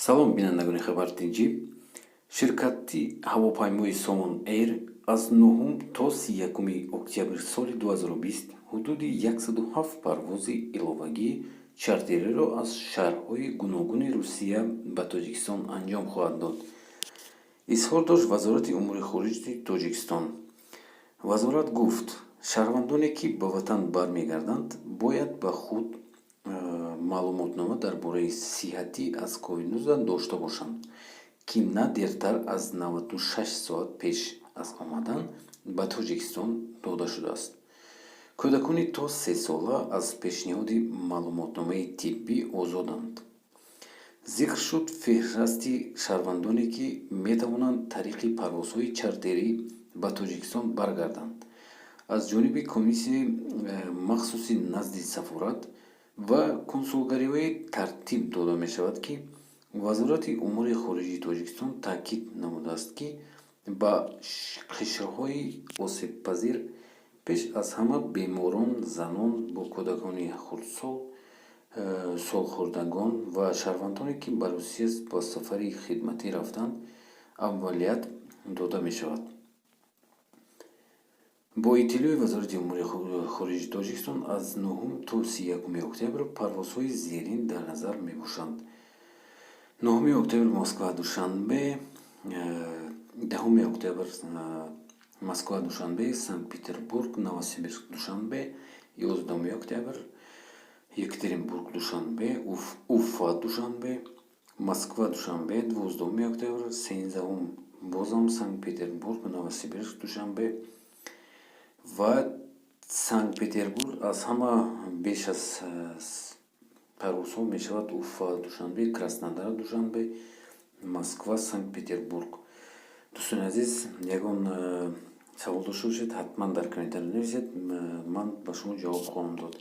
Салом, бинандагони Хабар Тҷ. Ширкати ҳавопаймои Сомон Эйр аз 9 то 31 октябри соли 2020 ҳудуди 107 парвози иловагии чартериро аз шаҳрҳои гуногуни Русия ба Тоҷикистон анҷом хоҳад дод, изҳор дошт Вазорати умури хориҷи Тоҷикистон. Вазорат гуфт, шаҳрвандоне, ки ба ватан бармегарданд, бояд ба худ маълумотнома дар бораи сиҳатӣ аз COVID-19 дошта бошанд, ки на дертар аз 96 соат пеш аз омадан ба Тоҷикистон дода шудааст. Кӯдакони то 3 сола аз пешниҳоди маълумотномаи тиббӣ озоданд. Зикр шуд, феҳрасти шаҳрвандоне, ки метавонанд тариқи парвозҳои чартерӣ ба Тоҷикистон баргарданд, аз ҷониби комиссияи махсуси назди сафорат ва консулгариҳое тартиб дода мешавад, ки Вазорати умури хориҷии Тоҷикистон таъкид намудааст, ки ба қишрҳои осебпазир, пеш аз ҳама беморон, занон бо кӯдакони хурдсол, солхӯрдагон ва шаҳрвандоне, ки ба Русия ба сафари хидматӣ рафтанд, аввалият дода мешавад. Бо иттилои Вазорати умури хориҷи Тоҷикистон, аз 9 то 31 октябр парвозҳои зерин дар назар мебошанд: 9 октябр Москва Душанбе, 10 октябр Москва Душанбе, Санкт Петербург, Новосибирск, Душанбе, 11 октябр Екатеринбург Душанбе, Уфа Душанбе, Москва Душанбе, 12 октябр, 13-ум бозам Санкт Петербург, Новосибирск, Душанбе ва Санкт Петербург. Аз ҳама беш аз парвозҳо мешавад Уфа Душанбе, Краснодар Душанбе, Москва Санкт Петербург. Дӯстони азиз, ягон савол дошта бошед, ҳатман дар комментария нависед, ман ба шумо ҷавоб хоҳам дод.